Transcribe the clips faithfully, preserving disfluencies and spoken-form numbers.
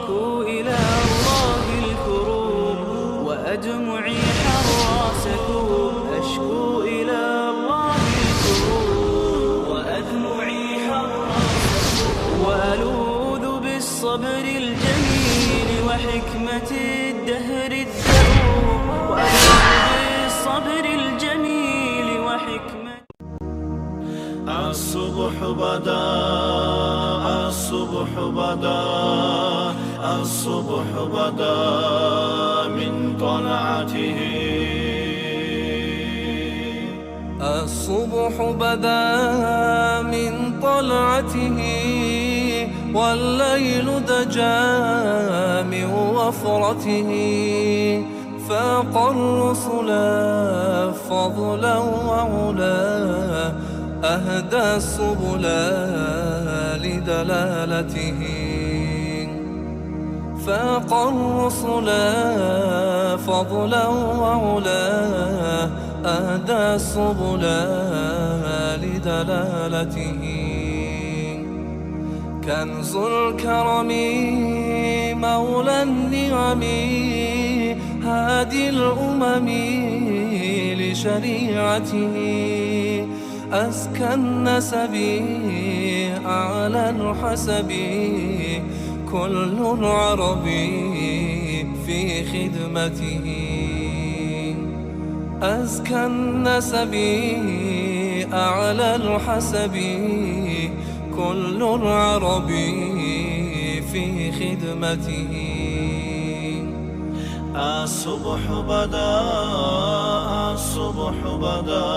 أشكو إلى الله الكروب وأدمعي حرى سكوب. أشكو إلى الله الكروب وأدمعي حرى سكوب. وألوذ بالصبر الجميل وحكمة الدهر الدؤوب. وألوذ بالصبر الجميل وحكمة الصبح بدا، الصبح بدا، الصبح بدا من طلعته. الصبح بدا من طلعته، والليل دجى من وفرته. فاق الرسل فضلا وعلا، أهدى السبل لدلالته. فاق الرسل فضلا وعلا، أهدى السبل لدلالته. كنز الكرم مولى النعم، هادي الأمم لشريعته. أزكى النسب أعلى الحسب، كل العرب في خدمته. أزكى النسب أعلى الحسب، كل العرب في خدمته. الصبح بدا، الصبح بدا،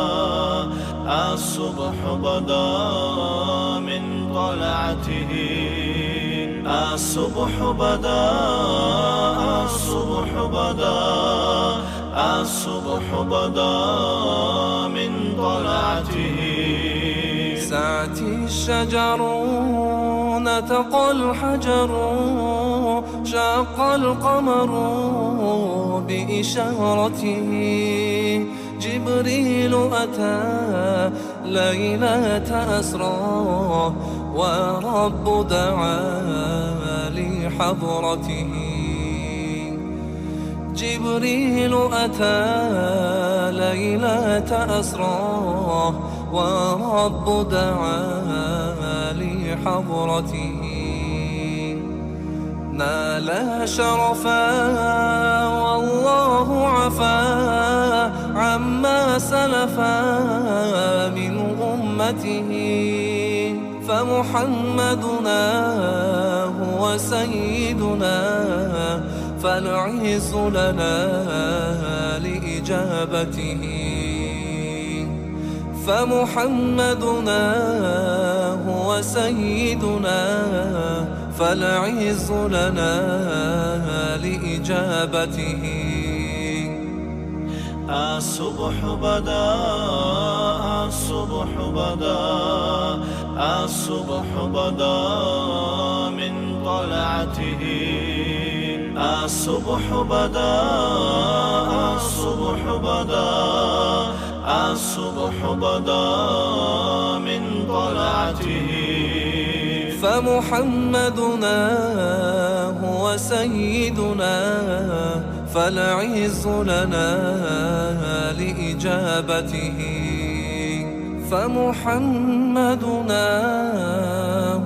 الصبح بدا من طلعته. الصبح بدا، الصبح بدا، الصبح بدا من طلعته. سعت الشجر، نطق الحجر، شق القمر بإشارته. جبريل أتى ليلة أسرى، والرب دعا لحضرته. جبريل أتى ليلة أسرى، والرب دعا لحضرته. نال شرفا والله عفا عما سلفا من أمته. فمحمدنا هو سيدنا، فالعز لنا لإجابته. فمحمدنا هو سيدنا، فالعز لنا لإجابته. الصبح بدا، الصبح بدا، الصبح بدا من طلعته. الصبح بدا، الصبح بدا، الصبح بدا من طلعته. فمحمدنا هو سيدنا، فالعز لنا لإجابته. فمحمدنا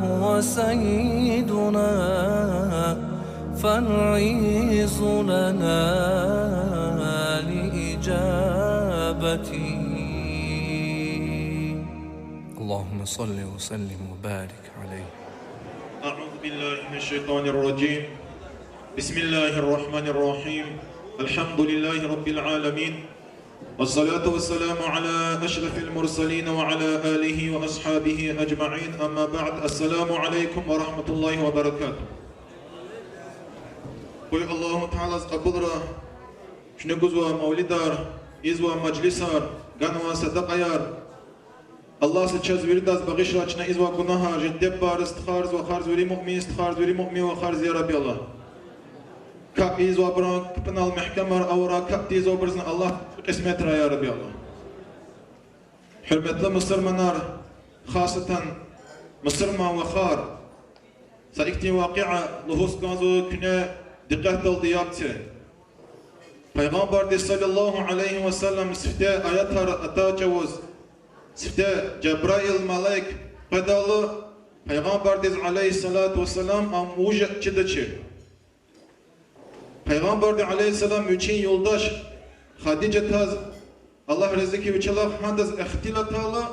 هو سيدنا، فالعز لنا لإجابته. اللهم صل وسلم وبارك عليه. أعوذ بالله من الشيطان الرجيم. بسم الله الرحمن الرحيم. الحمد لله رب العالمين. والصلاة والسلام على أشرف المرسلين وعلى آله وأصحابه أجمعين. أما بعد. السلام عليكم ورحمة الله وبركاته. Къуй Аллагьу Таалади кьабулрай чуьне гузвай мавлидар, ийизвай мажлисар, ганвай садакьаяр. Аллагьди чаз виридаз багъишрай чна ийизвай гунагьар, жеддеббарза стхайриз, вахариз, вири муъминриз, стхайриз, вири муъмин вахариз, я Рабби Аллагь. Капӏ ийизвайбурун капӏунал мягькемар авурай, капӏ тийизвайбуруз Аллагьди кьисметрай, я Рабби Аллагь. Гьуьрметлу мусурманар, хасатан мусурман вахар, Са ихьтин вакъиа лугьуз кӀанзава, куьне дикъетдалди яб це. Пайгъамбарди صلى الله عليه وسلم сифте аятар атай чӀавуз, сифте Жабраил малаик къведайла, Пайгъамбардиз عليه الصلاة والسلام ам вуж я чидачир. Пайгъамбарди عليه السلام вичин юлдаш Хадижатаз, Аллагь рази хьуй вичелай, гьадаз ихтилатайла,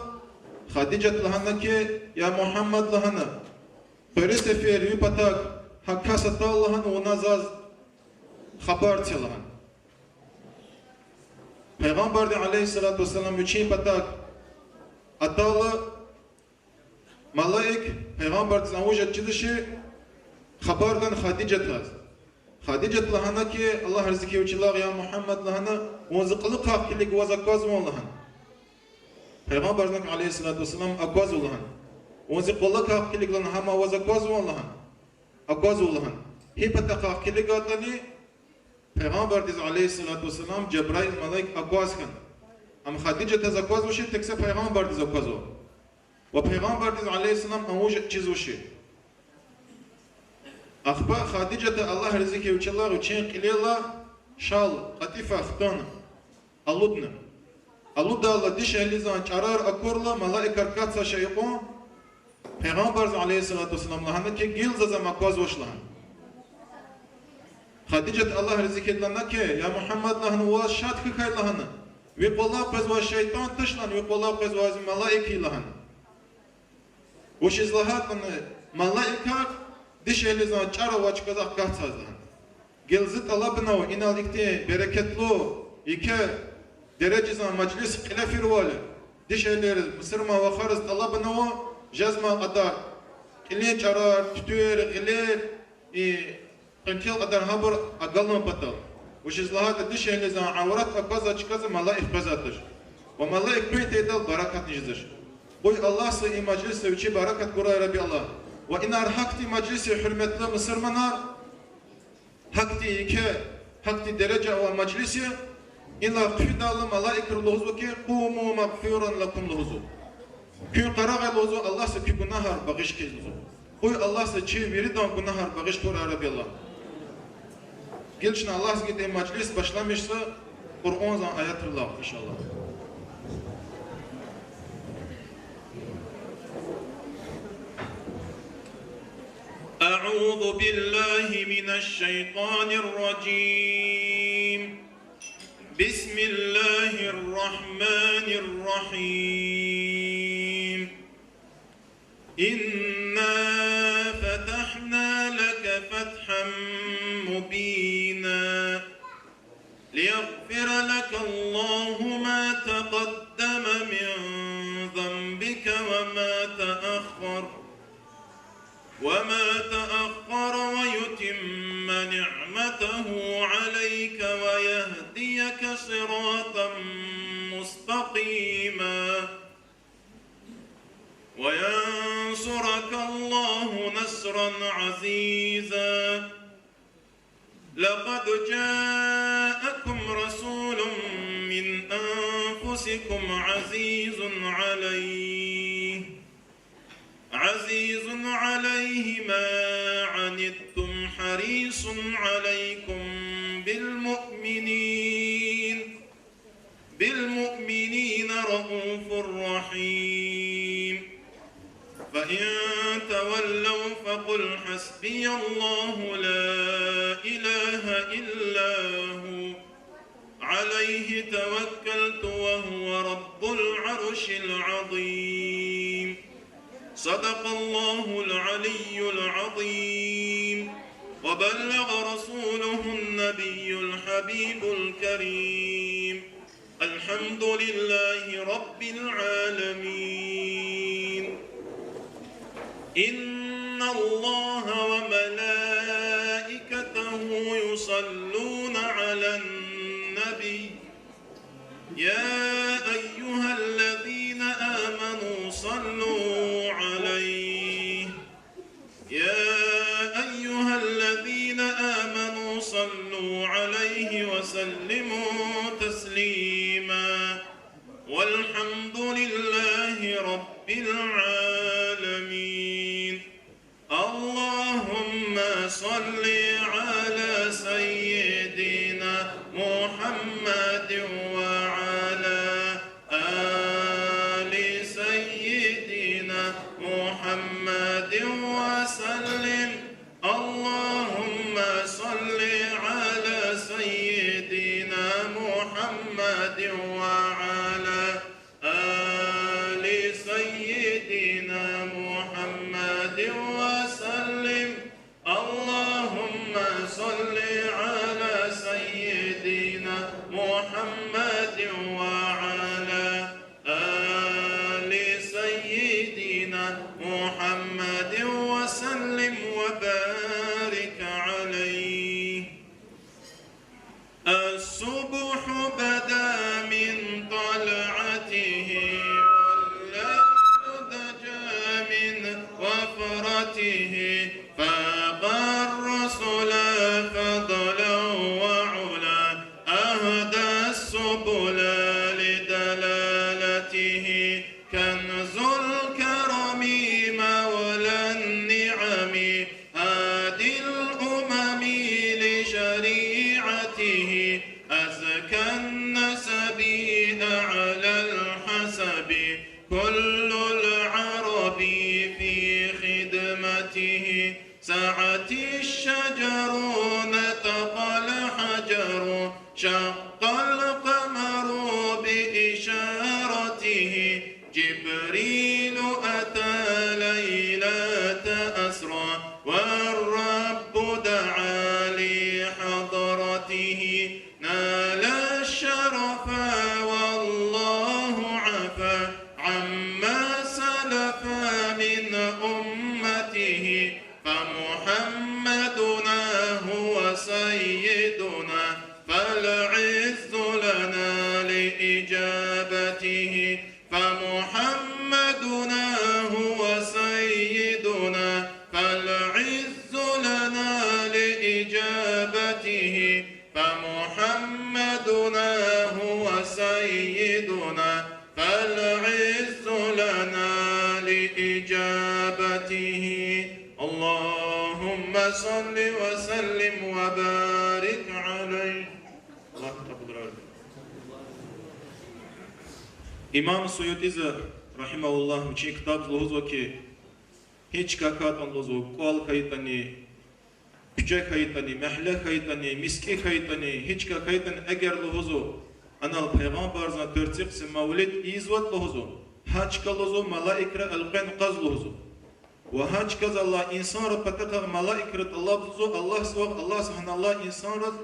Хадижат лагьана хьи: я Мугьаммад, лагьана, къвери сефер ви патав гьа кас атайла, лагьана, вуна заз хабар це, лагьана. Пайгъамбарди عليه الصلاة والسلام вичин патав атайла, малаик Пайгъамбардиз ам вуж я чидачир хабар гана Хадижатаз. Хадижат лагьана хьи, Аллагь рази хьуй вичелай, я Мугьаммад, лагьана, вун зи кьулухъай килиг ваз аквазвани, лагьана. Пайгъамбарзак عليه الصلاة والسلام аквазва, лагьана. Вун зи кьулухъай килиг, лагьана, гьам ваз аквазвани, лагьана. Аквазва, лагьана. Гьи патахъай килигайтӀани, Пайгъамбардиз عليه الصلاة والسلام Жабраил малаик акваз хьана. Ам Хадижатаз аквазвачир, тек са Пайгъамбардиз аквазва. Ва Пайгъамбардиз عليه السلام ам вуж я чизвачир. Ахпа Хадижата, Аллагь рази хьуй вичелай, вичин кьилелай шал, кьатӀифа хтана, алудна. Алудайла, дишегьлидин чӀарар акурла, малаикар катзавай шей икьван, Пайгъамбарза عليه الصلاة والسلام лагьана хьи, гила заз ам аквазвач, лагьана. Хадижат, Аллагь рази хьуй, лагьана хьи: я Мугьаммад, лагьана, ваз шад хьухь, лагьана, ви кӀвалай къвезвай шейтӀан туш, лагьана, ви кӀвалай къвезвай малаик я, лагьана. Вучиз лагьайтӀа малаикар дишегьлидин чӀар авай чкадихъ катзава, лагьана. Гила зи тӀалабунав инал ихьтин берекетлу, еке дережадин мажлис кьиле фирвал я. Дишегьлийриз, мусурман вахариз тӀалабунава, жезмай кьадар кьилин чӀарар, туьтуьнар, гъилер, и къунтел кьадар гьабур агалун патал. Вучиз лагьайтӀа дишегьлидин аврат аквазвай чкадиз малаик къвезвайди туш. Ва малаик къвен тийидал берекатни жезвач. Къуй Аллагьса и мажлисда вичи берекат гурай, я Рабби Аллагь. Ва инар гьахьтин мажлис я, гьуьрметлу мусурманар, гьахьтин еке, гьахьтин дережа авай мажлис я. Инлай хъфидайла малаикри лугьузва хьи: قوموا مغفورا لكم, лугьузва. Куьн къарагъай, лугьузва, Аллагьса куь гунагьар багъиш хьиз, лугьузва. Къуй Аллагьса чи виридан гунагьар багъиш хьурай, я Рабби Аллагь. Гила чна Аллагьза гайитӀа и мажлис башламишзава Къуръандин аятрилай, иншаллагь. أعوذ بالله من الشيطان الرجيم. بسم الله الرحمن الرحيم. إنا فتحنا لك فتحا مبينا. ليغفر لك الله ما تقدم من ذنبك وما تأخر، وما تأخر ويتم نعمته عليك ويهديك صراطا مستقيما. وينصرك الله نصرا عزيزا. لقد جاءكم رسول من أنفسكم عزيز عليه، عزيز عليه ما عنتم حريص عليكم بالمؤمنين، بالمؤمنين رءوف رحيم. فإن تولوا فقل حسبي الله لا إله إلا هو عليه توكلت وهو رب العرش العظيم. صدق الله العلي العظيم. وبلغ رسوله النبي الحبيب الكريم. الحمد لله رب العالمين. إن الله وملائكته يصلون على النبي. يا أيها الذين آمنوا صلوا عليه، يا أيها الذين آمنوا صلوا عليه وسلموا تسليما. والحمد لله رب العالمين. الله محمد وسلم. اللهم صل على سيدنا محمد وعلى آل سيدنا محمد وسلم. اللهم صل على سيدنا محمد وعلى آل سيدنا محمد وسلم وبارك عليه. الصبح بدا من طلعته والليل دجا من وفرته، فاق الرسل فضلا وعلا، أهدى السبل لدلالته، كنز الكرم مولى النعم، هادي الأمم لشريعته، أزكى النسب أعلى الحسب، كل العرب في خدمته. سعت الشجر نطق الحجر، شق القمر بإشارته، جبريل أتى ليلة أسرى، والرب دعا لحضرته، نال الشرف والله عفا عما سلف من أمته، فمحمدنا هو سيدنا، فالعز لنا لإجابته، فمحمدنا هو سيدنا، فالعز لنا لإجابته، فمحمدنا هو سيدنا، فالعز لنا لإجابته. اللهم صل وسلم وبارك عليه. Аллагь къабулрай. Имам Суютӏиди, рахимагьуллагь, вичин ктабда лугьузва хьи, гьич квай кӏвал лугьузва, кӏвал хьайитӏани, куьче хьайитӏани, мягьле хьайитӏани, мискӏин хьайитӏани, гьич квай хьайитӏани, эгер лугьузва, анал Пайгъамбардин тӏварцӏихъ са мавлид ийизватӏа лугьузва, гьа чка лугьузва малаикри элкъвена кьаз лугьузва. Ва гьа чкадал алай инсанрин патахъай малаикри тӏалабзава, Аллагьдивай, Аллагьди гьанал алай инсанрин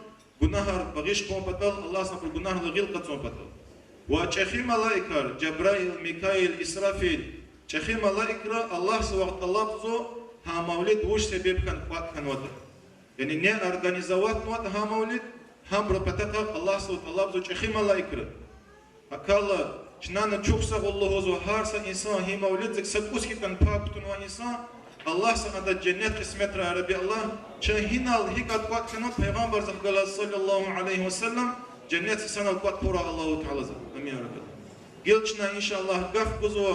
гунагьар багъиш хъувун патал, Аллагьди абурун гунагьрилай гъил къачун патал. Ва чӏехи малаикар, Жабраил, Микаил, Исрафил, чӏехи малаикар Аллагьдивай тӏалабзава, гьа мавлид вуч себеб хьана кӏватӏ хьанватӏа. Яни не организоватнаватӏа гьа мавлид, гьабурун патахъай Аллагьдивай тӏалабзава чӏехи малаикар. Акала чна чухсагъул лугьузва гьар са инсан, гьи мавлиддик са кӏус хьайитӏани пай кутунвай инсан, Аллагьди адаз женнет къисметрай, я Рабби Аллагь, чун гьинал гьикӏ кӏватӏ хьанватӏа, Пайгъамбардихъ галаз, صلى الله عليه وسلم, женнетдин инсанал кӏватӏ хьурай Аллагьу Таалади. Амин, я Рабби. Гила чна, иншаллагь, гаф гузва,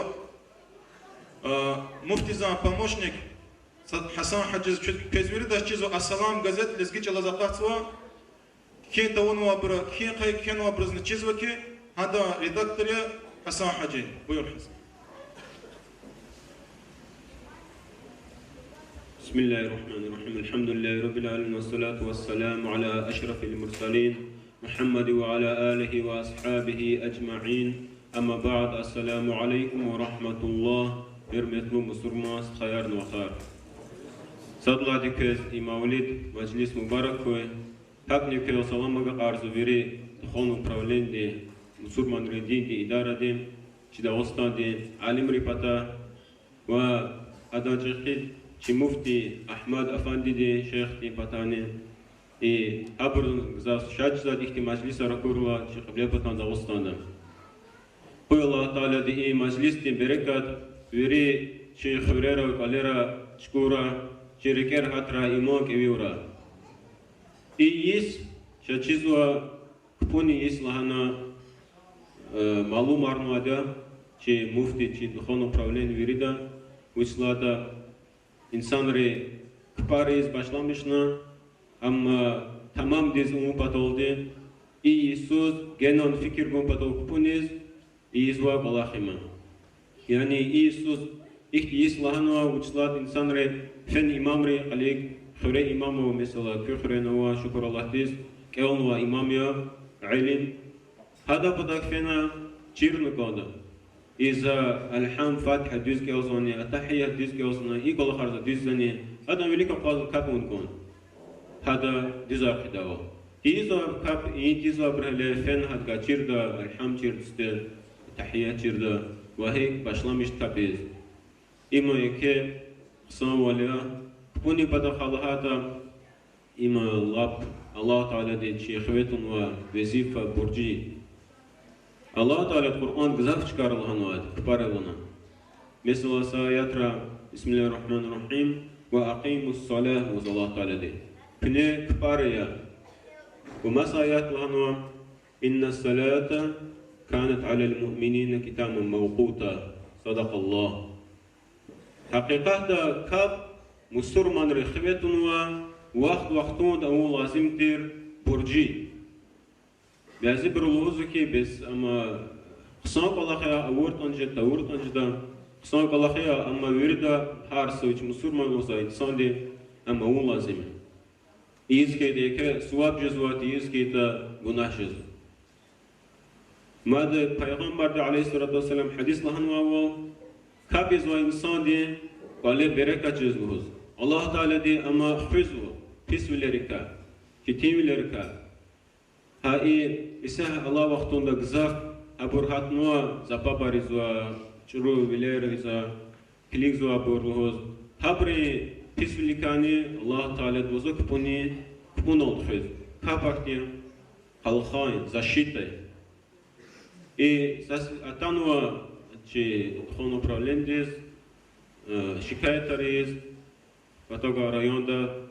а, муфтидин помощник Са-, Гьасан гьажидиз. Чуьз-, квез виридаз чизва Ассалам газет, лезги чӏалаз акъатзава. Кхьин тавунвайбуру, кхьин къе кхьенвайбурузни чизва хьи, гьадан редактор я Гьасан гьажи. Буюр, Гьасан. بسم الله الرحمن الرحيم. الحمد لله رب العالمين، والصلاة والسلام على أشرف المرسلين محمد وعلى آله وأصحابه أجمعين. أما بعد، السلام عليكم ورحمة الله. Гьуьрметлу мусурман стхаяр, вахар. Сад лагьайди квез и мавлид мажлис мубарак хьуй. ГьакӀни квел салам агакьарзава вири духовный управленидин, мусурманрин диндин идарадин, чи Дагъустандин алимрин патай ва адан чӀехи чи муфти Агьмад афандидин, шейхдин патани. И гьабурун гзаф шад жезвайди ихьтин мажлисар акурла чи Кьиблепатан Дагъустанда. Къуй Аллагь Таалади и мажлисдин берекат вири чи хуьрера, кӀвалера чукурай, чи рикӀера гьатрай, иман кӀевилрай. И йис, ша чизва, кпӀунин йис лагьана, э, малумарнавайди я чи муфти, чи духовный управление вирида, вучиз лагьайтӀа инсанри кпӀариз башламишна, амма тамамдиз авун паталди, и йисуз генани фикир гун патал кпӀуниз ийизвай кӀвалах я им. Яни и йисуз Ихьтин йис лагьанва, вучиз лагьайтӀа инсанри фена имамрин кьилик, хуьре имам ава, месела, куь хуьре ава, шукур Аллагьдиз, кӀелнава имам я, илим. Гьадан патав фена чирна кӀанда. И за Алгьам, Фатигьа дуьз кӀелзавани, Аттагьият дуьз кӀелзавани, и кӀвалахар за дуьз яни, адан вилик акъвазна капӀ авун кӀанда. Гьада дуьз къайдада ава. Тийизвай капӀ, и тийизвайбуру гьеле фена гьадавай чирда, Алгьам чирда сифте, Аттагьият чирда, ва гьакӀ башламишда капӀ ийиз. Има еке хъсанвал я, капӀунин патахъай лагьайтӀа, има лап Аллагь Таалади чи хиве тунвай везифа, буржи. Аллагь Таалади Къуръанда гзаф чкайра лагьанвайди капӀар алай. Месела, са аятра, بسم الله الرحمن الرحيم، وأقيموا الصلاة лугьуз Аллагь Таалади. Куьне капӀар ая. Ва маса аят лагьанва: إن الصلاة كانت على المؤمنين كتابا موقوتا. صدق الله. Гьакъикъатда капӀ мусурманрин хиве тунвай, вахт-вахтунда авун лазим тир буржи. Бязибуру лугьузва хьи, бес ам хъсан кӀвалах я, авуртӀани жеда, тавуртӀани жеда, хъсан кӀвалах я, амма вирида, гьар са вич мусурман лугьузвай инсанди ам авун лазим я. Ийиз хьайитӀа еке суваб жезва, тийиз хьайитӀа гунагь жезва. Мад Пайгъамбарди, عليه الصلاة والسلام, гьадис лагьанвайвал, капӀ ийизвай инсандин кӀвале берекат жезва лугьуз. Аллагь Таалади ам хуьзва писвилерикай, четинвилерикай. Гьа и исятда алай вахтунда гзаф гьабур гьатнава, запабар ийизва, чӀуру вилер ийизва, килигзавайбур лугьуз. Гьабурун писвиликайни Аллагь Таалади лугьузва капӀунин, капӀунал хуьз. КапӀ ахьтин къалхан, защита я. И сес атанва чи тухун управлениедиз, э, шикаятар ийиз, патав гвай районда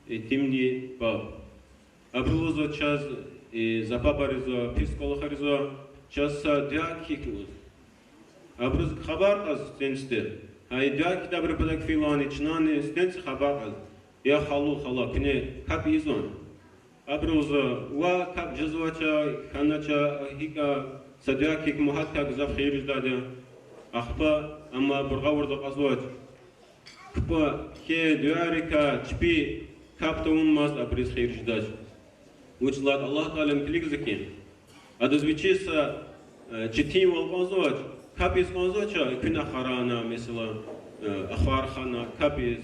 итимни паб. Абуру лугьузва чаз, и, запабар ийизва, пис кӀвалахар ийизва, чаз са дуьа кхьихь лугьуз. Абуруз хабар кьаз сифтени-сифте. Гьа и дуьа кхьидайбурун патав фейила чнани сифтени-сифте хабар кьаз: я халу, хала, куьне капӀ ийизвани? Абуру лугьузва: ваъ, капӀ жезвач, хьанач, гьикӀ, са дуьа кхьихь, ман гьадакай гзаф хийир жедайди я. Ахпа, амма бургъа-вурда кьазвач. КапӀ кхьей, дуьарикай чпи капӀ тавунмаз абуруз хийир жедач. Вучиз лагьайтӀа Аллагь Таалади килигзава хьи, адаз вичиз са, э, четинвал кӀанзавач, капӀ ийиз кӀанзавач, куьн ахварай, месела, э, ахвар хьана капӀ ийиз,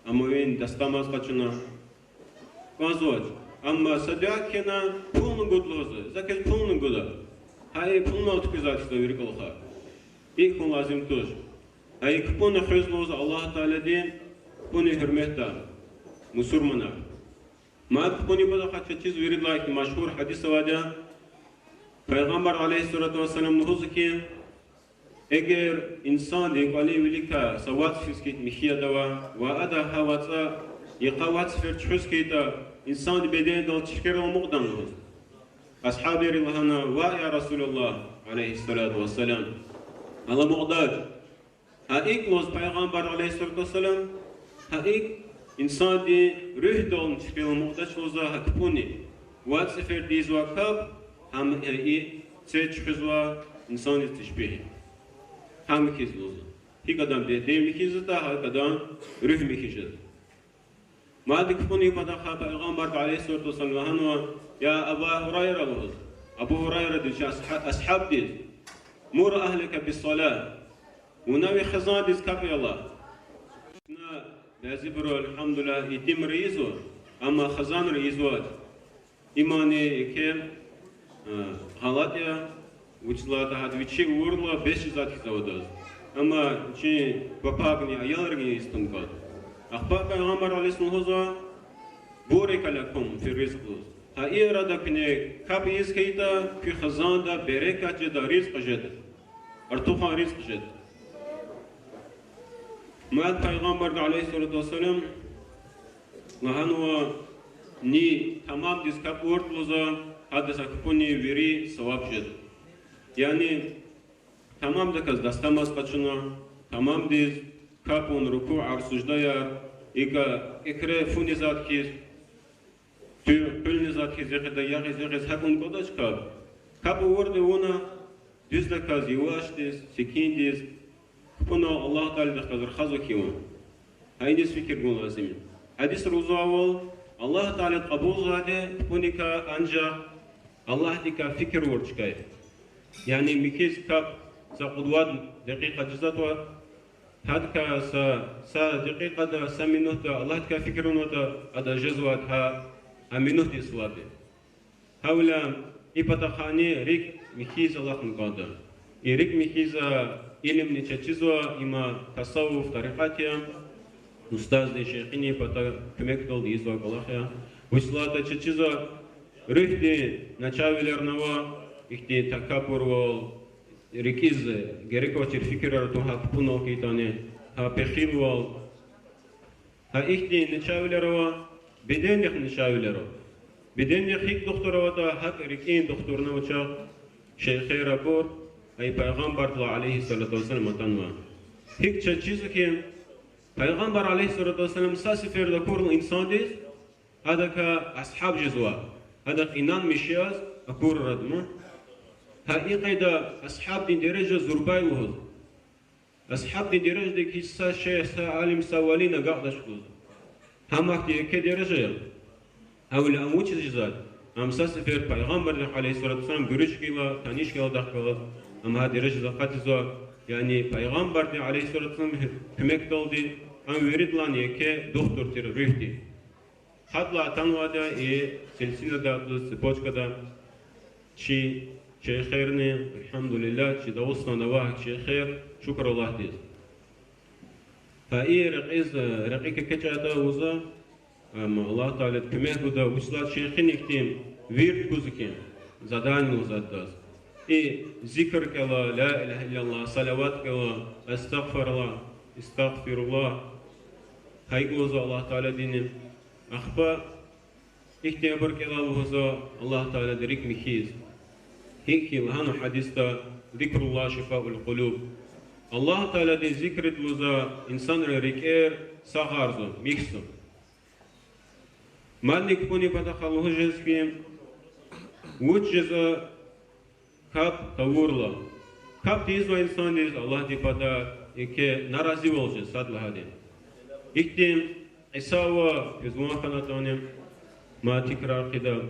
амма вун дастамаз къачуна. КӀанзавач. Амма са дуьа кхьена, пулни гуда лугьузва, за квез пулни гуда. Гьа и пулунал туькӀуьрзавайди я за вири кӀвалахар. ИкӀ хьун лазим туш. Гьа и капӀуна хуьз лугьуз Аллагь Таалади, капӀунин гьуьрметда, мусурманар. Мад капӀунин патахъай чаз чиз виридалай машгьур гьадис авайди я. Пайгъамбар, عليه الصلاة والسلام, лугьузва хьи, эгер инсандин кӀвалин виликай са вацӀ физ хьайитӀа михьи адавай, ва ада гьа вацӀа йикъа вацӀ сефер чуьхуьз хьайитӀа, инсандин бедендал чиркерал амукьдани лугьуз. Асгьабри лагьана: ваъ, я رسول الله, عليه الصلاة والسلام, гьал амукьдач. Гьа икӀ лугьуз Пайгъамбар, عليه الصلاة والسلام, гьа икӀ инсандин руьгьдални чиркерал амукьдач лугьузва гьа капӀуни. ВацӀ сеферда ийизвай капӀ, гьам и цвет чуьхуьзвай инсандин тешпигь я. Гьам хьиз лугьузва. ГьикӀ адан беден михьи жезватӀа, гьакӀ адан руьгь михьи жезва. Мад и капӀунин патахъай Пайгъамбарди, عليه الصلاة والسلام, лагьанва: я Аба Гьурайра лугьуз, Абу Гьурайради, чи асгьа-, асгьабдиз, مر أهلك بالصلاة, вуна ви хизандиз капӀ ая лагь. Чна бязибуру, الحمد لله, итимри ийизва, амма хизанри ийизвач. Имни еке, э, гъалатӀ я, вучиз лагьайтӀа гьада вичи авурла бес жезвайди хьиз ава адаз. Амма вичин папарни, аялрини ийиз тун кӀанда. Ахпа Пайгъамбар, عليه السلام, лугьузва: بورك لكم في الرزق лугьуз. Гьа и арада куьне капӀ ийиз хьайитӀа, куь хизанда берекат жеда, ризкь жеда. Артухан ризкь жеда. Мад Пайгъамбарди, عليه الصلاة والسلام, лагьанва: ни тамамдиз капӀ авуртӀа лугьузва, гьадаз а капӀунин вири саваб жеда. Яни тамамдаказ дастамаз къачуна, тамамдиз капӀ авун, рукугӀар, суждаяр, икӀ экре фу низад хьиз, туь къуьл низад хьиз, ягъиз, ягъиз, ягъиз, гьакӀ авун кӀандач капӀ. КапӀ авурди авуна, дуьздаказ, явашдиз, секиндиз, Кпӏунал Аллагь Тааладихъ галаз рахазва хьи вун. Гьа иниз фикир гун лазим я. Гьадисра лугьузвайвал, Аллагь Таалади кьабулзавайди кпӏуникай анжах Аллагьдикай фикир авур чкай. Яни михьиз капӏ са кьуд-вад декьикьа жезватӏа, гьадакай са, са декьикьада, са минутда Аллагьдикай фикир авунватӏа, ада жезвайди гьа, а минутдин суваб я. Гьавиляй и патахъайни рикӏ михьиз алахъна кӏанда. И рикӏ михьиз илимни чечизва, им тасаввуф, тарикъат я, устаздин, шейхидин пата куьмекдалди ийизвай кӏвалах я. Вучиз лагьайтӏа чечизва, руьгьдин начагъвилерни ава, ихьтин такабурвал, рикӏиз герек авачир фикирар атун гьа кпӏунал хьайитӏани, гьа пехилвал, гьа ихьтин начагъвилер ава, бедендихъ начагъвилер ава. Бедендихъ гьикӏ духтур аватӏа, гьакӏ рикӏин духтурни ава чахъ, шейхер абур, гьа и Пайгъамбардилай, عليه الصلاة والسلام, атанва. Гьикӏ чаз чизва хьи, Пайгъамбар, عليه الصلاة والسلام, са сеферда акурла инсандиз, адакай асгьаб жезва, адахъ инанмиш яз акурарай ма. Гьа и къайда асгьабдин дережа зурба я лугьуз. Асгьабдин дережадик гьич са шейх, са алим, са валини агакьдач лугьуз. Гьам ахьтин еке дережа я. Гьавиляй ам вучиз жезвай? Ам са сефер Пайгъамбардихъ, عليه الصلاة والسلام, гуьруьш хьайила, таниш хьайила адахъ галаз, ам гьа дережадиз акъатзава, яни Пайгъамбардин, عليه الصلاة والسلام, куьмекдалди, ам виридалайни еке духтур тир руьгьдин. Гьадалай атанвайди я и силсилада, цепочкада, чи шейхерни, الحمد لله, чи Дагъустанда ава шейхер, шукур Аллагьдиз. Гьа и рекьиз, рекьик экечӏайтӏа лугьузва, ам Аллагь Таалади куьмек гуда, вучиз лагьайтӏа шейхини ихьтин вирд гуз хьи, задание лугьузва адаз. И зикр кӏела, لا إله إلا الله, салават кӏела, أستغفر الله, أستغفر الله, гьа икӏ лугьузва Аллагь Тааладини. Ахпа ихьтинбур кӏела лугьузва Аллагь Таалади рикӏ михьиз. Гьикӏ хьи лагьанва гьадисда: ذكر الله شفاء القلوب. Аллагь Тааладин зикрди лугьузва инсанрин рикӏер сагъарзава, михьзава. Мадни кпӏунин патахъай лугьуз жез хьи, вуч жезва капӏ тавурла. Капӏ тийизвай инсандиз Аллагьдин патай еке наразивал жез сад лагьайди. Ихьтин кьиса ава, квез ван хьанатӏани, мад тикрар хъийида.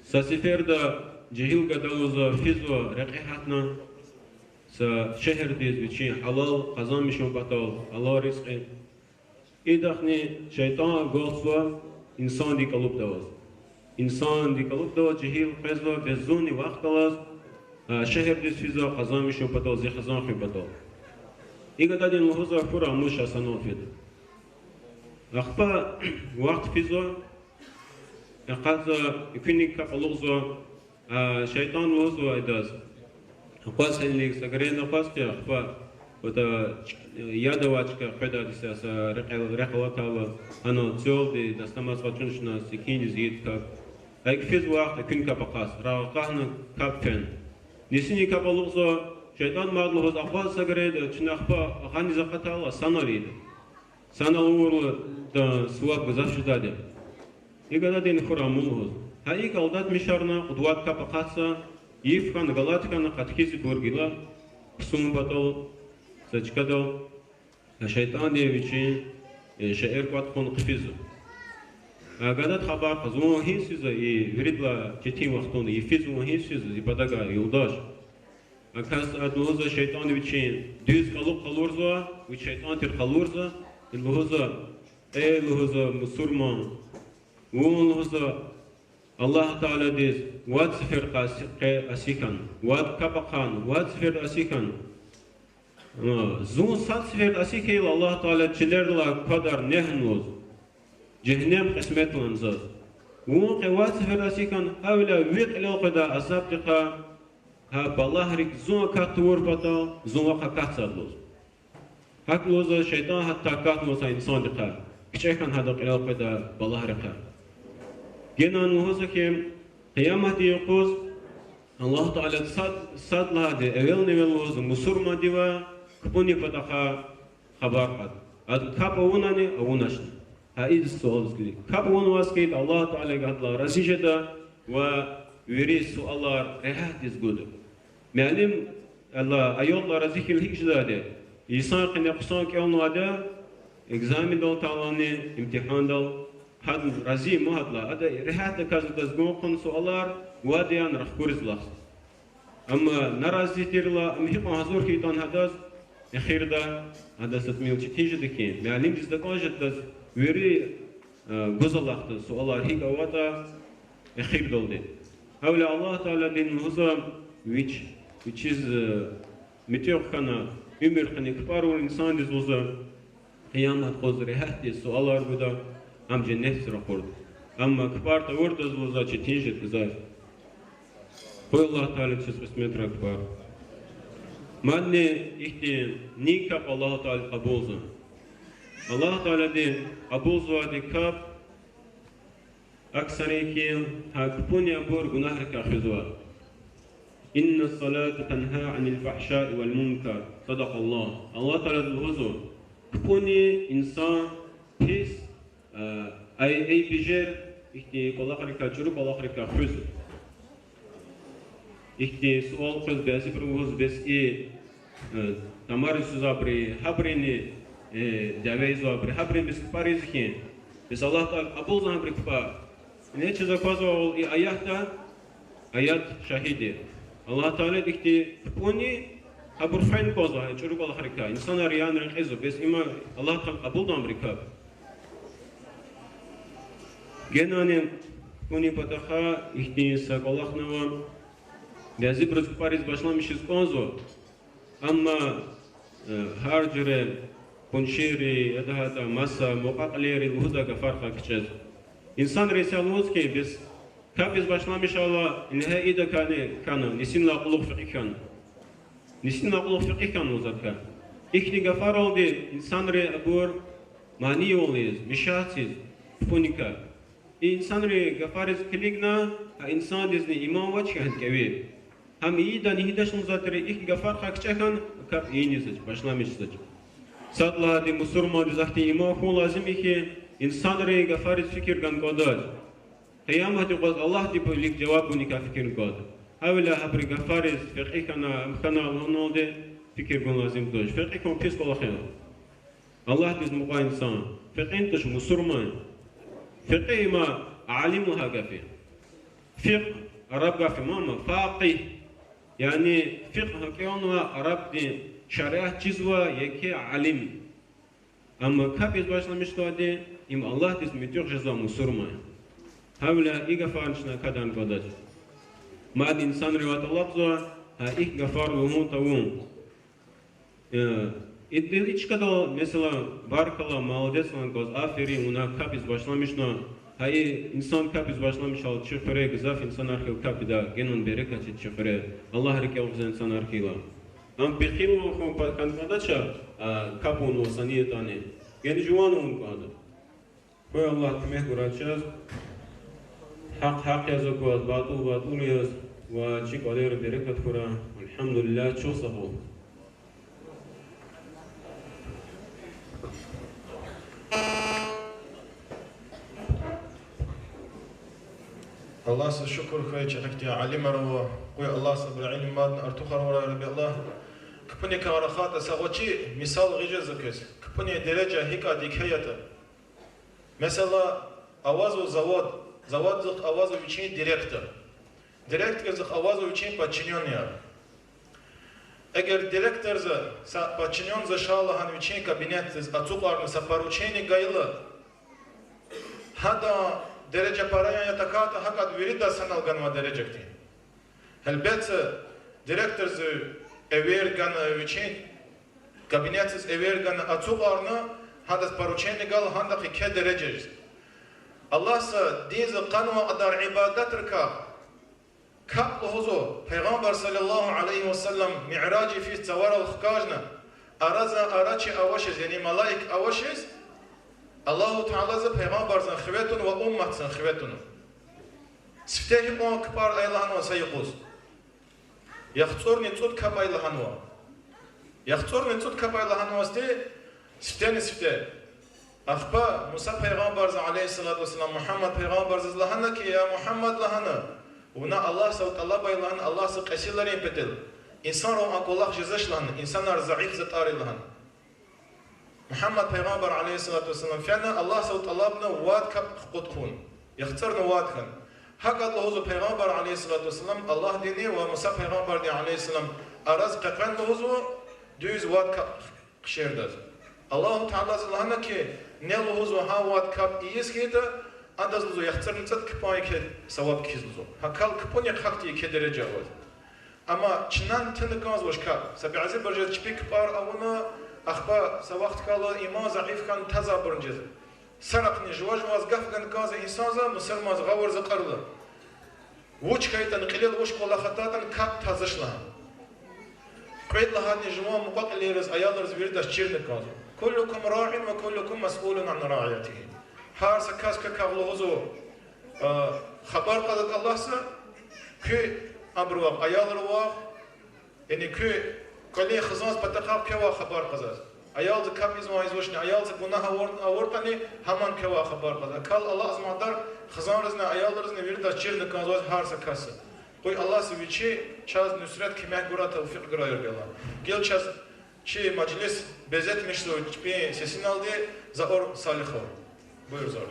Са сеферда жегьил гада лугьузва физва рекье гьатна са шегьердиз вичин гьалал къазанмишун патал, гьалал ризкьи. Идахъни шайтӏан гвалтзава инсандин кӏалубда аваз. Инсандин кӏалубда аваз жегьил къвезва, бес зунни вахъ галаз, а, шегьердиз физва къазанмишун патал, зи хизан хуьн патал. И гададин лугьузва: хьурай, муш, санал фида. Ахпа вахт физва, акъатзава, экуьнин капӏ алукьзава, а, шайтӏан лугьузва идаз: акъваз гьелелиг, са герен акъваз хьи, ахпа, вада, яд авай чка къведайди я, са рекьел-, рекьел атайла, гьана цвелди дастамаз къачуначна секиндиз ийида капӏ. Гьа икӏ физвай вахт экуьнин капӏ акъатзава, рагъ акъахьна капӏ фена. Нисинин капӏ алукьзава, шайтӏан мад лугьуз: акъваз са герен, чна ахпа гъаниз акъатайла, санал ийида. Санал авурла, да, суваб гзаф жедайди я. И гададин хьурай, муш, лугьуз. Гьа икӏ алдатмишарна, кьуд-вад капӏ акъатзава, йиф хьана, галат хьана, къаткиз ибур гила, хъсан патал, са чкадал, а шайтӏанди вичин, э, шейэр кӏватӏ хъувуна хъфизва. А гадади хабар кьазва: вун гьиниз физва и виридалай четин вахтунда, йифиз вун гьиниз физва, зи патавай юлдаш? А кас, ада лугьузва, шейтӏан вичин дуьз кӏалуб къалурзава, вич шейтӏан тир къалурзава, и лугьузва: эй, лугьузва, мусурман, вун, лугьузва, Аллагь Тааладиз вад сефер къаси-, къе аси хьана, вад капӏ ахъайна, вад сефер аси хьана. А, зун сад сефер аси хьайила Аллагь Таала чилерилай квадар негьна лугьуз, жегьеннем кьисмет лагьана заз. Вун къе вад сефер аси хьана, гьавиляй ви кьилел къведай азабдикай гьа балагьрик зун акат тавур патал, зун вахъ акатзава лугьуз. Гьакӏ лугьузва, шейтӏан гьатта акатнава са инсандикай, кичӏе хьана гьадан кьилел къведай балагьрикай. Генани лугьузва хьи, къияматдин юкъуз Аллагь Таала сад, сад лагьайди, эвелни-эвел лугьузва мусурмандивай кпӏунин патахъай хабар кьада. Ада капӏ авунани, авуначни. Гьа идаз суал ийиз килиг. Капӏ авунваз хьайитӏа, Аллагь Таала гьадалай рази жеда ва вири суалар регьятдиз гуда. Муаллим Аллагь, аялдилай рази хьайила гьикӀ жедайди я? Инсан къене хъсан кӀелнавайди я, экзамендал атайла, имтигьандал, гьадан рази ман гьадалай, ада регьятдаказ адаз гун хъувуна суалар, вади яна рахкуриз лахз. Амма нарази тирла, ам гьикьван гьазур хьайитӀани гьадаз, эхирда гьадаз са тӀимил четин жеда хьи, муаллимдиз такӀан жеда адаз вири, э, гуз алахъда суалар гьикӀ аватӀа эхирдалди. Гьавиляй Аллагь Таалади лугьузва вич, вичиз, э, муьтӀуьгъ хьана, уьмуьр къене капӀарвал инсандиз лугьузва, къиямат къуз регьятдиз суалар гуда, ам женнетдиз ракъурда. Амма капӀар тавурдаз лугьузва четин жеда гзаф. Къуй Аллагь Таалади чаз кьисметрай капӀар. Мадни ихьтин ни капӀ Аллагь Таалади кьабулзава. Аллагь Таалади кьабулзавайди капӀ аксарин хьи, гьа капӀуни абур гунагьрикай хуьзва. إن الصلاة تنهى عن الفحشاء والمنكر. صدق الله. Аллагь Таалади лугьузва, капӀуни инсан пис, а, ай-, айиб-бежер, ихьтин кӀвалахрикай, чӀуру кӀвалахрикай хуьзва. Ихьтин суал къвез бязибуру лугьуз, бес и, э, тамари сузвайбуру, гьабуруни, э, дяве ийизвайбуру, гьабуруни бес капӀар ийизва хьи, бес Аллагь Таалади кьабулзавани гьабурун капӀар? Ина чаз аквазвайвал, и аятда, аят шагьид я. Аллагь Таалади ихьтин капӀуни гьабур фена кӀанзава, гьа чӀуру кӀвалахрикай. Инсанар яна рекьизва, бес има Аллагь Таалади кьабулдани абурун капӀ? Генани капӀунин патахъай ихьтин са кӀвалахни ава. Бязибуруз капӀар ийиз башламишиз кӀанзава. Амма, э, гьар жуьре къуншийри, яда гьатта маса мукьва-кьилийри лугьудай гафарихъай кичӀезва. Инсанри исятда лугьуз хьи, бес капӀ ийиз башламишайла, ингье идакайни хьана, нисинлай кьулухъ фекьи хьана. Нисинлай кьулухъ фекьи хьана лугьуз адакай. Ихьтин гафаралди инсанри абур манийвал ийиз, мешать ийиз капӀуникай. И инсанрин гафариз килигна, а инсандизни иман авач хьи, гьам кӀеви. Гьам ийидан ийидач лугьузвайтир, ихьтин гафарихъай кичӀе хьана, капӀ ийиниз башламишзавач. Сад лагьайди, мусурмандиз ахьтин иман хьун лазим я хьи, инсанрин гафариз фикир гана кӀандач. Къиямат юкъуз Аллагьдин вилик жаваб гуникай фикир гана кӀанда. Гьавиляй гьабурун гафариз фекьи хьана, ам хьана лагьаналди фикир гун лазим туш. Фекьи хьун пис кӀвалах я. Аллагьдиз мукьвай инсан фекьини туш, мусурман. Фекьи има алим лагьай гаф я. Фикьгь араб гаф я, амма факъигь. Яни фикьгь кӀелнавай, арабдин шариат чизвай еке алим. Амма капӀ ийиз башламишзавайди, им Аллагьдиз муьтӀуьгъ жезвай мусурман я. Гьавиляй и гафарни чна акадан кӀандач. Мад инсанривай тӀалабзава гьа ихьтин гафар лугьун тавун. Э, идди и чкадал, месела, баркалла, молодец лагьана кӀанзава, аферин, вуна капӀ ийиз башламишна. Гьа и инсан капӀ ийиз башламишайла, чи хуьре гзаф инсанар хьайила капӀ ийида, генани берекат жеда чи хуьре, Аллагь рикӀел гъиз инсанар хьайила. Ам пехилвал хьун кӀан-, кӀандач, а, капӀ авунваз са ниятдани. Гена жуван авун кӀанда. Къуй Аллагь куьмек гурай чаз. Гьахъ гьахъ яз акваз, батӀул батӀул яз, ва чи кӀвалера берекат хьурай. Альгьамдулиллагь, чухсагъул. Аллагьзаз шукур хьуй, чи гьахьтин алимар ава. Къуй Аллагьза абурун илим мадни артухарвал гурай, я Рабби Аллагь. КапӀуникай рахайтӀа, са гъвечӀи мисал гъиз жезва квез, капӀунин дережа гьикӀ еке ятӀа. Месела, авазва завод, заводдихъ авазва вичин директор. Директордихъ авазва вичин подчинённыйяр. Эгер директорза са подчинённыйза ша лагьана вичин кабинетдиз ацукьарна са поручение гайила, гьадан дережа пара яз тахьайтӀа, гьакӀ ада виридаз санал ганвай дережа хьтин. Гьелбетда, директорза эвер гана вичин кабинетдиз, эвер гана ацукьарна, гьадаз поручение гайила, гьадахъ еке дережа жез. Аллагьза динза къанвай кьадар ибадатрикай капӀ лугьузва, Пайгъамбар صلى الله عليه وسلم миъраж йифиз цаварал хкажна, аразан арачи авачиз, яни малаик авачиз, Аллагьу Таалади Пайгъамбарзан хиве туна ва умматзан хиве туна. Сифте гьикьван капӀар ая лагьанва са юкъуз? ЯхцӀурни цӀуд капӀ ая лагьанва. ЯхцӀурни цӀуд капӀ ая лагьанвазди, сифтени-сифте. Ахпа Муса пайгъамбарза, عليه الصلاة والسلام, Мугьаммад пайгъамбарзаз лагьана хьи, я Мугьаммад, лагьана, вуна Аллагьзавай тӀалабай лагьана, Аллагьза кьезиларин патал. Инсанрал а кӀвалах жезвач лагьана, инсанар заиф затӀар я лагьана. Мугьаммад пайгъамбар, عليه الصلاة والسلام, фена, Аллагьзав тӀалабна вад капӀ хкъуд хъувуна, яхцӀурна вад хьана. ГьакӀ лугьузва пайгъамбар, عليه الصلاة والسلام, Аллагьдинни ва Муса пайгъамбардин, عليه السلام, араз къекъвена лугьузва дуьз вад капӀ хъшердаз. Аллагьу Таалади лагьана хьи, ни лугьузва гьа вад капӀ ийиз хьайитӀа, адаз лугьузва яхцӀурни цӀуд кпӀунин еке саваб кхьиз лугьузва. ГьакӀ капӀунин хьахьтин еке дережа аваз. Амма чнани туна кӀанзавач капӀ. Са бязибуру жез чпи кпӀар авуна, ахпа са вахт хьайила иман заиф хьана тазабурни жез. Сарахъни жува-жуваз гаф гана кӀанзава инсанза, мусурманза гъавурда акьарла. Вуч хьайитӀани, кьилел вуч кӀвалах атайтӀани, капӀ тазвач лагьана. Кьвед лагьайдини жуван мукьва-кьилийриз, аялриз, виридаз чирна кӀанзава. كلكم راع وكلكم مسؤول عن رعيته. Гьар са кас квекай лугьузва, а, хабар кьазвайди Аллагьза, куь абурувай, аялривай, яни куь кӀвалин хизанзин патахъай квевай хабар кьазвайди. Аялза капӀ ийизвани ийизвачни, аялза гунагь авур-, авуртӀани, гьамни квевай хабар кьазвайди. АкӀ хьайила алакьзамайди хизанризни, аялризни, виридаз чирна кӀанзавайди гьар са касди. Къуй Аллагьза вичи чаз нусрат, куьмек гурай, тавфикь гурай, я Рабби Аллагь. Гила чаз чи межлис безетмишзава чпи сесиналди Заур Салихов. Буюр, Заур.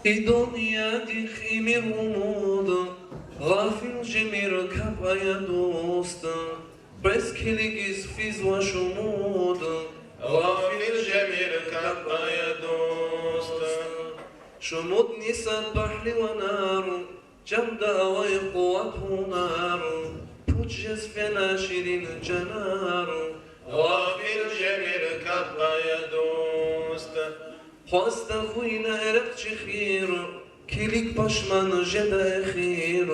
И дуьньядихъ ийимир умуд, гъафил жемир капӀ ая, дуст. Къвез килигиз физва шумуд, гъафил жемир капӀ ая, дуст. Шумудни сад пагьливанар, чанда авай къуват-гьунар, пуч жез фена ширин чанар, гъафил жемир капӀ ая, дуст. Хъваз тахьуйла эрекь чи хийир, килиг пашман жеда эхир,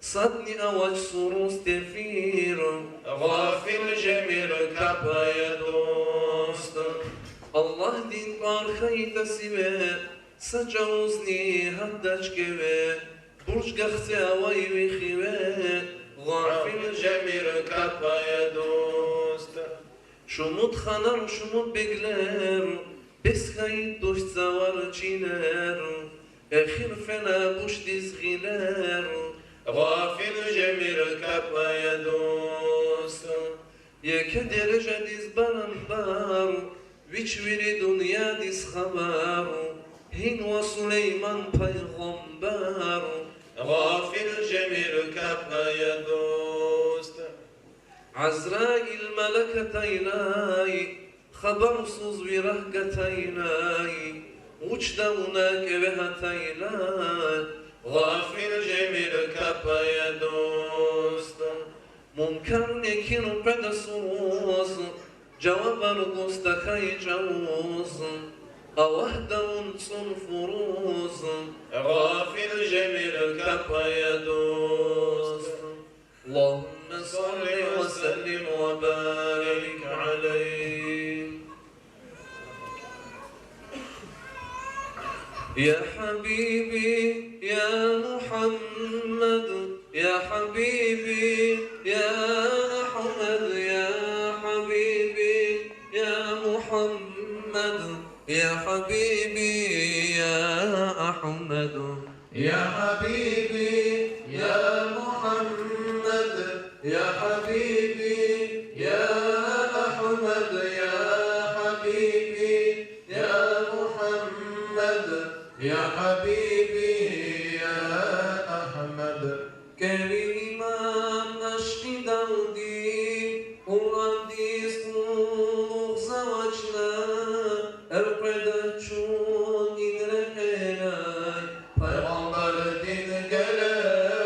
садни авач суруз тефир, гъафил жемир капӀ ая, дуст. Аллагьдин тӀвар хьайитӀа сиве, са чӀавузни гьатдач кӀеве, бурж гахце авай ви хиве, гъафил жемир капӀ ая, дуст. Шумуд ханар, шумуд беглер, бес хьайи туш цавар, чилер, эхир фена бушдиз гъилер, гъафил жемир капӀ ая, дуст. Еке дережадиз барабар, вич вири дуьньядиз хабар, гьинва Сулейман пайгъамбар, гъафил жемир капӀ ая, дуст. Азраил малак атайлай, хабарсуз ви рагь гатайлай, вучда вуна кӀеве гьатайлай, гъафил жемир капӀ ая, дуст. Мункар-Некир къведа суруз, жавабар гуз тахьай чӀавуз, Аллагьда вун цӀун фуруз, гъафил жемир капӀ ая, дуст. اللهم صل وسلم وبارك عليه. يا حبيبي يا محمد، يا حبيبي يا أحمد، يا حبيبي يا محمد، يا حبيبي يا أحمد. يا حبيبي يا محمد، يا حبيبي يا أحمد، يا حبيبي يا محمد، يا حبيبي يا أحمد. Кӏели иман ашкъидалди, Къуръандиз къуллугъзавачна, элкъведа чун и рекьелай, пайгъамбардин геле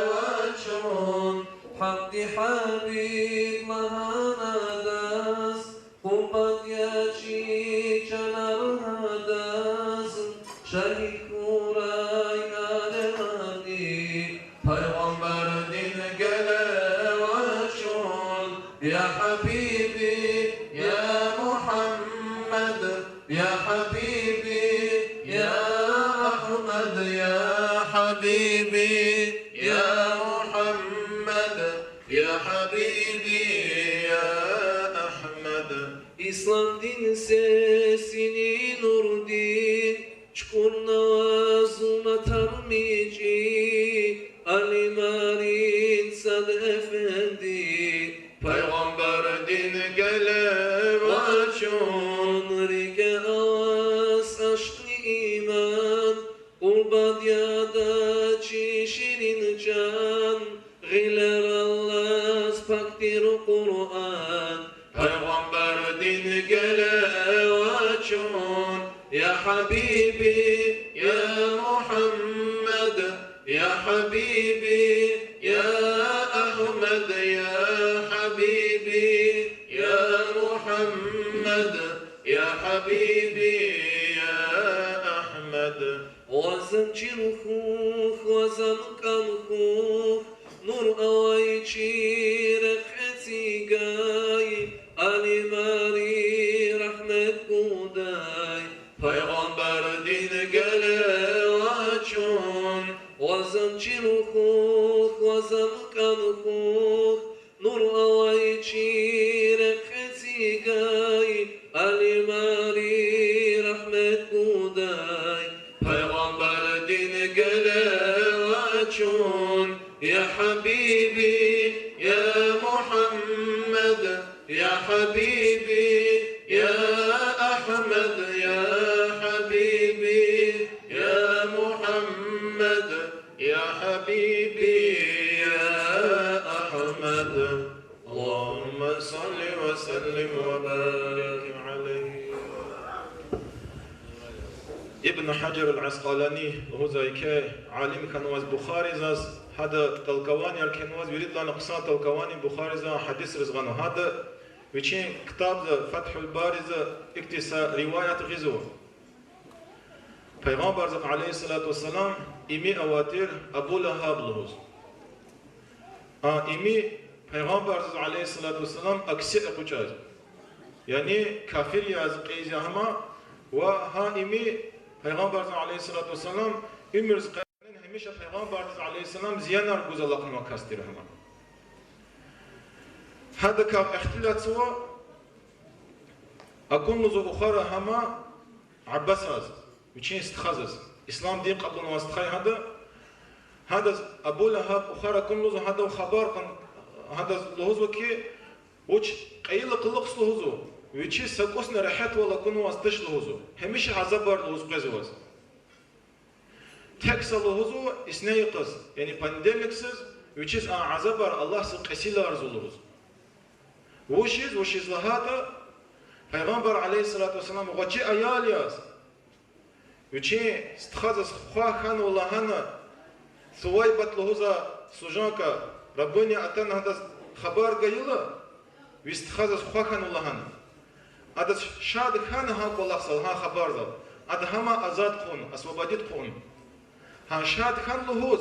ва чун. Гьахъди гьабиб лагьана адаз, къурбанд я чи чанар гьадаз, шагьид хьурай алемдин, пайгъамбардин геле ва чун. يا حبيبي يا محمد، يا حبيبي يا أحمد، يا حبيبي يا محمد، يا حبيبي يا أحمد. Ислам дин се ичӀи, алимрин сад эфенди, пайгъамбардин геле ва чун. РикӀе алаз ашкъни иман, къурбанд яда чи ширин чан, гъилер алаз пак тир Къуръан, пайгъамбардин геле ва чун. يا حبيبي يا محمد، يا حبيبي يا أحمد، يا حبيبي يا محمد، يا حبيبي يا أحمد. Ваз ам чир хьухь, ваз ам кӀан хьухь, нур авай чи рехъ эцигай, алимри рагьмет гудай, пайгъамбардин геле ва чун. Ваз ам чир хьухь, ваз ам кӀан хьухь, нур авай чи рехъ эцигай, алимри рагьмет гудай, пайгъамбардин геле ва чун. يا حبيبي يا محمد، يا حبيبي يا أحمد، يا حبيبي يا محمد، يا حبيبي يا أحمد. اللهم صل وسلم وبارك عليه. Ибн Гьажар ал-Аскъалани лугьузвай, еке алим хьанваз Бухаризаз, гьада толкованияр кхьенваз, виридалайни хъсан толкование Бухариза гьадисриз гъанва. Гьада вичин ктабда Фатгьул Бариза ихьтин са риваят гъизва. Пайгъамбарзахъ, عليه الصلاة والسلام, ими авай тир Абу Лагьаб лугьуз. А ими Пайгъамбарзахъ, عليه الصلاة والسلام, акси экъечӀай. Яни кафир яз кьейиз я гьам, ва гьа ими Пайгъамбарзахъ, عليه الصلاة والسلام, уьмуьрзахъ гьамиша Пайгъамбардиз, عليه السلام, зиянар гуз алахънавай кас тир гьам. Гьадакай ихтилатзава, акун лугьузва ухара гьам Аббасаз, вичин стхадиз, ислам дин кьабулнавай стха я гьада. Гьадаз Абу Лагьаб ухара акун лугьузва, гьадав хабар кьун, гьадаз лугьузва хьи, вуч кьейила кьулухъ лугьузва, вичиз са кӀусни регьятвал акунваз туш лугьузва, гьамиша азабар лугьуз къвезваз. Тек са лугьузва исне йикъаз, яни понедельникзаз, вичиз а азабар Аллагьза кьесиларзава лугьуз. Вучиз, вучиз лагьайтӀа, Пайгъамбар, عليه الصلاة والسلام, гъвечӀи аял яз вичин стхадиз хва хьанва лагьана, Сувайбат лугьузвай служанка, рабыня атана гьадаз хабар гайила, ви стхадиз хва хьанва лагьана. Адаз шад хьана гьа кӀвалахзал, гьа хабарзал, ада гьам азад хъувуна, освободить хъувуна. Гьа шад хьана лугьуз,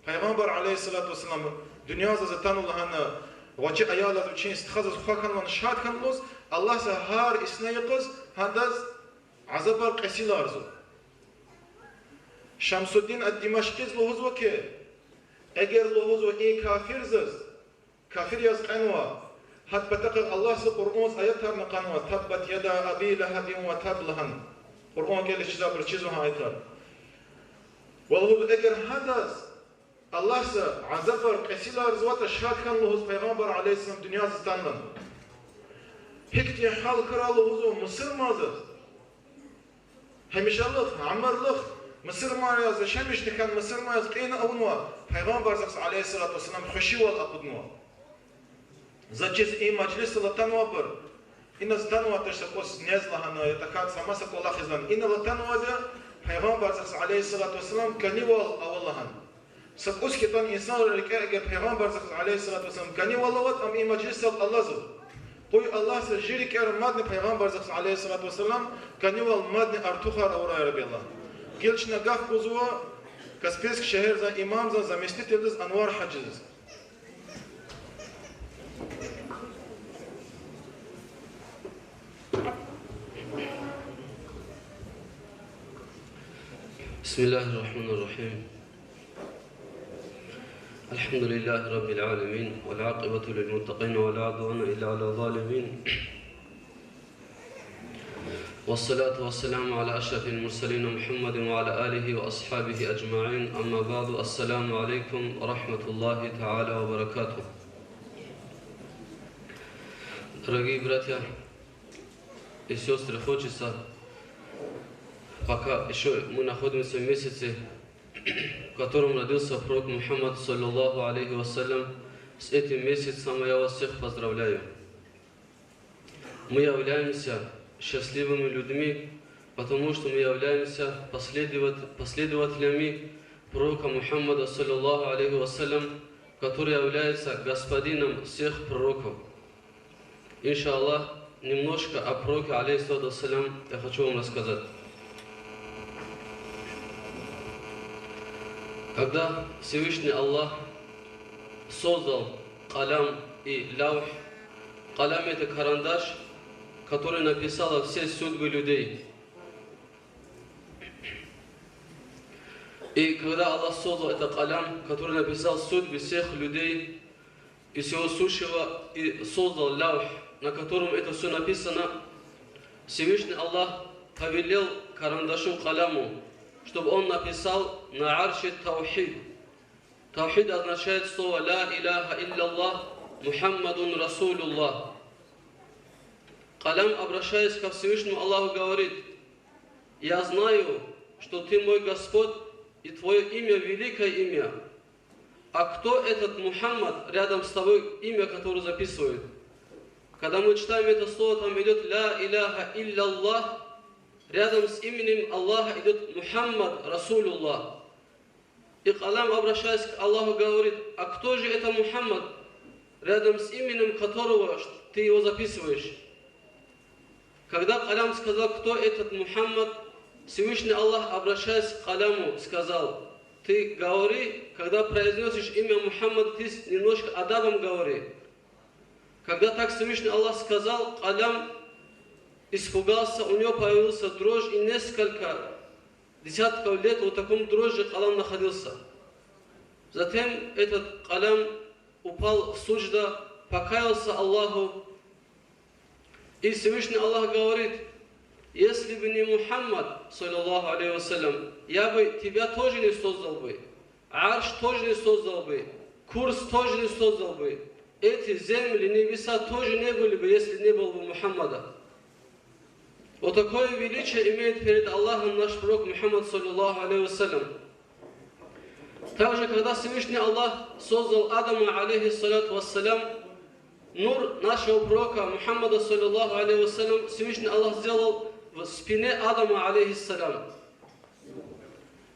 Пайгъамбар, عليه الصلاة والسلام, дуьньядиз атанва лагьана, гъвечӀи аял яз вичин стхадиз хва хьанвани шад хьана лугьуз, Аллагьза гьар исне йикъаз гьадаз азабар кьесиларзава. Шамсуддин ад-Димашкъидиз лугьузва хьи, эгер лугьузва и кафирзаз, кафир яз кьенва, гьа патахъай Аллагьза Къуръанза аятарни кьанва, تبت يدا أبي لهب وتب лагьана. Къуръан кӀелиз чизвайбуру чизва гьа аятар. Ва лугьузва, эгер гьадаз Аллагьза азабар кьесиларзаватӀа, шад хьана лугьуз Пайгъамбар, عليه السلام, дуьньядиз атанвани. Гьихьтин гьал хьурай лугьузва мусурмандиз. Гьамишалугъ, амарлугъ, мусурман яз яшамишна хьана, мусурман яз кьена авунва, Пайгъамбарзахъ, عليه الصلاة والسلام, хвешивал акъуднава. За чиз и мажлисдал атанвайбур, иназ атанвай туш са кӀус нез лагьана, я тахьайтӀа са маса кӀвалахиз лагьана, инал атанвайди Пайгъамбарзахъ, عليه الصلاة والسلام, кӀанивал ава лагьана. Са кӀус хьайитӀани инсанрин рикӀе эгер Пайгъамбарзахъ, عليه الصلاة والسلام, кӀанивал аватӀа, ам и мажлисдал алазва. Къуй Аллагьза жи рикӀера мадни Пайгъамбарзахъ, عليه الصلاة والسلام, кӀанивал мадни артухар авурай, я Рабби Аллагь. Гила чна гаф гузва Каспийск шегьердин имамдин заместительдиз Анвар гьажидиз. بسم الله الرحمن الرحيم. الحمد لله رب العالمين، والعاقبة للمتقين، ولا عدوان إلا على الظالمين. والصلاة والسلام على أشرف المرسلين محمد وعلى آله وأصحابه أجمعين. أما بعد. السلام عليكم ورحمة الله تعالى وبركاته. Дорогие братья и сестры, хочется, пока ещё мы находимся в месяце, в котором родился пророк Мухаммад, саллаллаху алейхи ва саллям, с этим месяцем я вас всех поздравляю. Мы являемся счастливыми людьми, потому что мы являемся последоват-, последователями пророка Мухаммада, саллаллаху алейхи ва саллям, который является господином всех пророков. Иншаллах, немножко о пророке, алейхиссалату вассалям, я хочу вам рассказать. Когда Всевышний Аллах создал калям и лявх, калям — это карандаш, который написал все судьбы людей. И когда Аллах создал это калям, который написал судьбы всех людей, и всего сущего, и создал лявх, на котором это всё написано, Всевышний Аллах повелел карандашу, каляму, чтобы он написал на арше таухид. Таухид означает слово «Ля иляха илляллах, Мухаммадун Расулуллах». Калям, обращаясь ко Всевышнему Аллаху, говорит: «Я знаю, что ты мой Господь, и твоё имя великое имя. А кто этот Мухаммад рядом с тобой, имя которого записывают?» Когда мы читаем это слово, там идёт «Ля иляха илляллах», рядом с именем Аллаха идёт «Мухаммад Расулуллах». И калям, обращаясь к Аллаху, говорит: «А кто же это Мухаммад, рядом с именем которого ты его записываешь?» Когда калям сказал: «Кто этот Мухаммад?», Всевышний Аллах, обращаясь к каляму, сказал: «Ты говори, когда произносишь имя Мухаммад, ты с-, немножко адабом говори». Когда так Всевышний Аллах сказал, калям испугался, у него появился дрожь, и несколько десятков лет вот в таком дрожи калям находился. Затем этот калям упал в суджда, покаялся Аллаху, и Всевышний Аллах говорит: «Если бы не Мухаммад, саллаллаху алейхи ва саллям, я бы тебя тоже не создал бы, арш тоже не создал бы, курс тоже не создал бы, эти земли, небеса тоже не были бы, если не было бы Мухаммада». Вот такое величие имеет перед Аллахом наш пророк Мухаммад, саллаллаху алейхи ва саллям. Также, когда Всевышний Аллах создал Адама, алейхиссалату вассалям, нур нашего пророка Мухаммада, саллаллаху алейхи ва саллям, Всевышний Аллах сделал в спине Адама, алейхиссалям.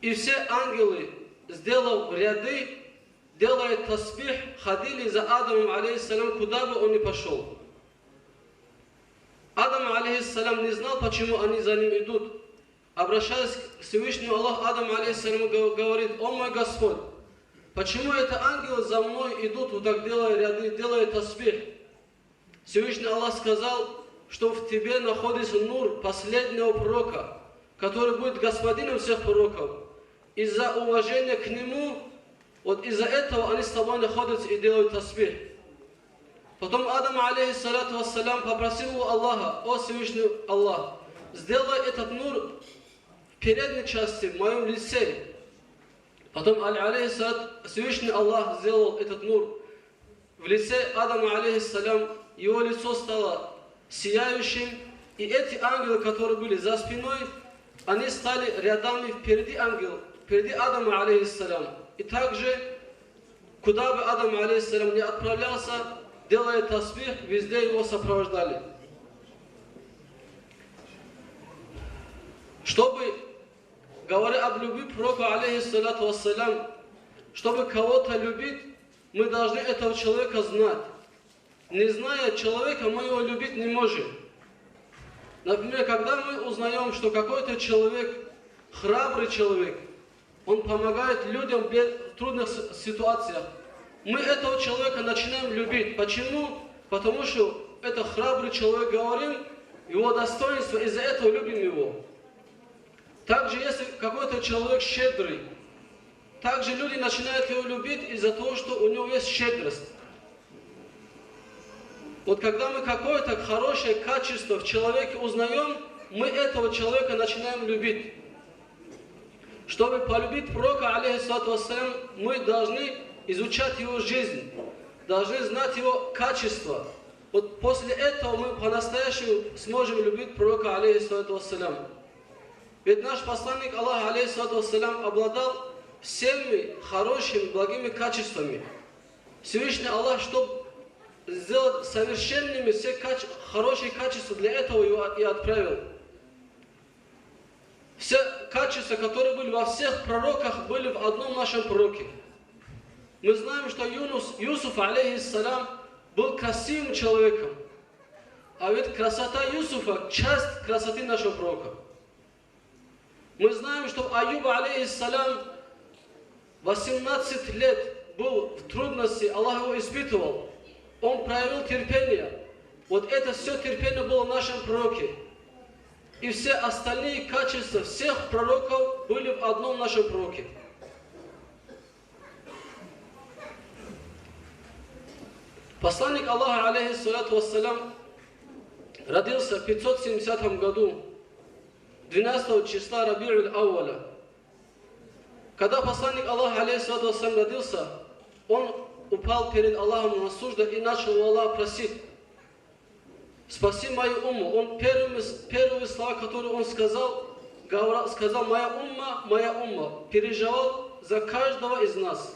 И все ангелы, сделав ряды, делая тасбих, ходили за Адамом, алейхиссалям, куда бы он ни пошёл. Адам, алейхиссалям, не знал, почему они за ним идут. Обращаясь к Всевышнему Аллаху, Адам, алейхиссалям, гов-, говорит: «О мой Господь, почему это ангелы за мной идут, вот так делая ряды, делая тасбих?» Всевышний Аллах сказал, что в тебе находится нур последнего пророка, который будет господином всех пророков. Из-за уважения к нему, вот из-за этого они с тобой находятся и делают тасбих. Потом Адам, алейхиссалату вассалям, попросил у Аллаха: «О Всевышний Аллах, сделай этот нур в передней части, в моём лице». Потом, аль-, алейхиссалат, Всевышний Аллах сделал этот нур в лице Адама, алейхиссалям, его лицо стало сияющим, и эти ангелы, которые были за спиной, они стали рядами впереди ангел, впереди Адама, алейхиссалям. И также, куда бы Адам, алейхиссалям, ни отправлялся, делая тасбих, везде его сопровождали. Чтобы, говоря об любви пророка, алейхиссалату вассалям, чтобы кого-то любить, мы должны этого человека знать. Не зная человека, мы его любить не можем. Например, когда мы узнаём, что какой-то человек, храбрый человек, он помогает людям в бе-, в трудных с-, ситуациях, мы этого человека начинаем любить. Почему? Потому что это храбрый человек, говорим, его достоинство, из-за этого любим его. Также, если какой-то человек щедрый, также люди начинают его любить из-за того, что у него есть щедрость. Вот когда мы какое-то хорошее качество в человеке узнаём, Мы этого человека начинаем любить. Чтобы полюбить пророка, алейхиссалату вассалям, мы должны изучать его жизнь, должны знать его качества. Вот после этого мы по-настоящему сможем любить пророка, алейхиссалату вассалям. Ведь наш посланник Аллаха, алейхиссалату вассалям, обладал всеми хорошими, благими качествами. Всевышний Аллах, чтоб сделать совершенными все каче-, хорошие качества, для этого его и отправил. Все качества, которые были во всех пророках, были в одном нашем пророке. Мы знаем, что Юнус, Юсуф, алейхиссалям, был красивым человеком. А ведь красота Юсуфа — часть красоты нашего пророка. Мы знаем, что Аюб, алейхиссалям, восемнадцать лет был в трудности, Аллах его испытывал. Он проявил терпение. Вот это все терпение было в нашем пророке. И все остальные качества всех пророков были в одном нашем пророке. Посланник Аллаха, алейхиссалату вассалям, родился в пятьсот семидесятом году, двенадцатого числа Рабиуль-Авваля. Когда посланник Аллаха, алейхиссалату вассалям, родился, он упал перед Аллахом на сужда и начал у Аллаха просить: «Спаси мою умму». Он первыми с-, первые слова, которые он сказал, говоря, сказал: «Моя умма, моя умма», переживал за каждого из нас.